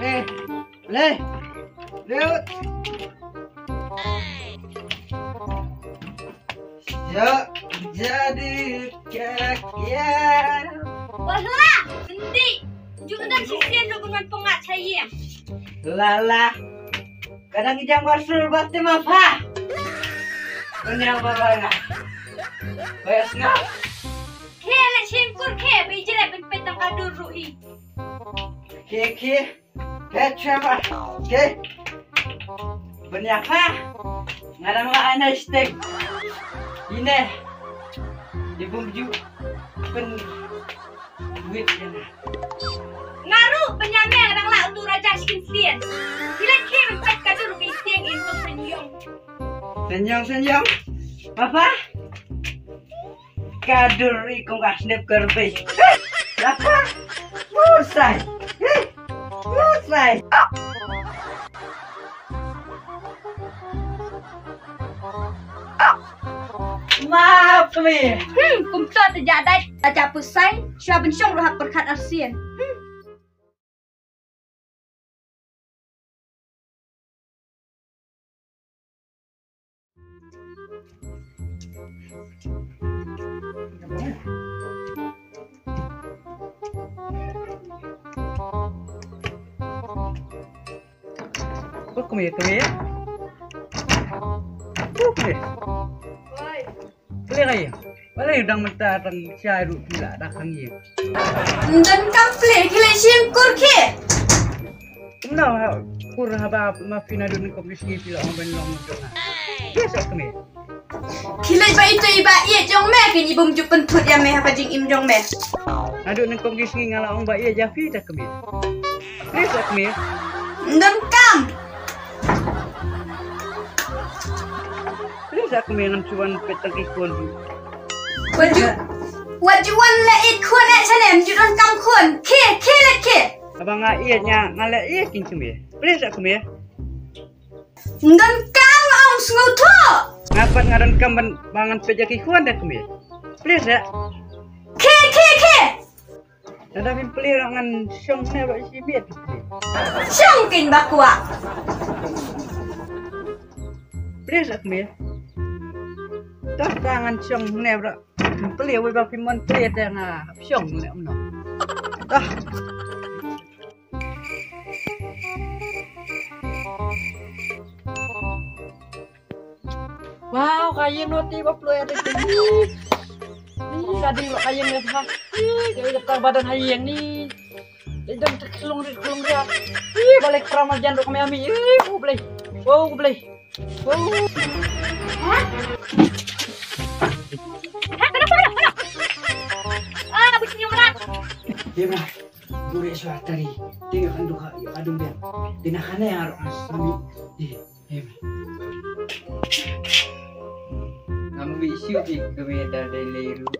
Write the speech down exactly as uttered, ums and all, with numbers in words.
Leh, leh, leh. Ya, jadi kek ya. Wah lah, nanti juga dah sisian lu dengan pengat saya. Lala, kadang ijang basur bati mapa. Kenyang babana. Bayas ngap. Khe la shim kur khe, ba i jrep ban peit tang ka dur ruh i. Khe, khe. Khe, khe ba. Khe. Ban ïa kha. Nga dang la ai na stek. Ine. I bym ju pynwit ïa nga. Nga ruh ban ïa me nga dang la utu raja shisien. Ki leit khe ban peit ka dur ruh ka i tieng in tong seng ïong. Seng ïong, seng ïong. Papa. Ka dur i kong ka snep ka rbai. Lapa. Musai. Musai. Map kami. Hmm, kumta te jadai. Aja pusai. Shwa benshong rohak perkat arsien. Hmm. Bok kemie, kemie. Bok kemie. Plie ka ïing. Balei u dang mynta tang shai ruh phi la da khang ïing. Ym don kam plie, ki leit shim kur ki. Kumno ha kur haba ma phi naduh nyngkong ki sngi phi la ong ban long jong nga. Plie sa kmie. Ki leit ba ito i ba ïeit jong me, ki ngi bym ju pynthut ïa me ha ka jingim jong me. Naduh nyngkong ki sngi nga la ong ba ïeit ïa phi ta kmie. Plie sa kmie. Ym don kam. Plie sa kmie, ngan shu wan peit tang ki khun. Wat ju, wat ju wan leh ïeit khun eh shane, ym ju don kam khun. Khie, khie leh khie. Haba nga ïeit nga, nga leh ïeit kin kmie. Plie sa kmie. Ym don kam, ong sngewthuh. Nga pat nga don kam ban, ba ngan peit ïa ki khun da kmie. Plie sa. Khie, khie, khie. Lada phim plie ruh ngan shong ne ruh shi miet. Shong kin ba kwah. Plie sa kmie. Toh ta ngan shong ne ruh. Phim plie wei ba phim mon plie te nga shong ne umno. Toh. Wow, ka ïing noh te ba ploh ïa te. Ih, ka ding ba ka ïing ne ha. Ih, ka ïing ka ba don ha ïing ni. Dei don te khlung ri khlung ri. Ih, balei kra ma jan ruh ka me ami. Ih, u blei. Wow, u blei. Wow. Ha? Ha, kenapa, kenapa, kenapa? Ah, bu senyum rat. Dia bilang, gurih suara tadi. Dia nggak akan duka, ya, adung dia. Dia nak kena yang harus sami. Ih. Ngam bi shu bi kami da dai lei ruh.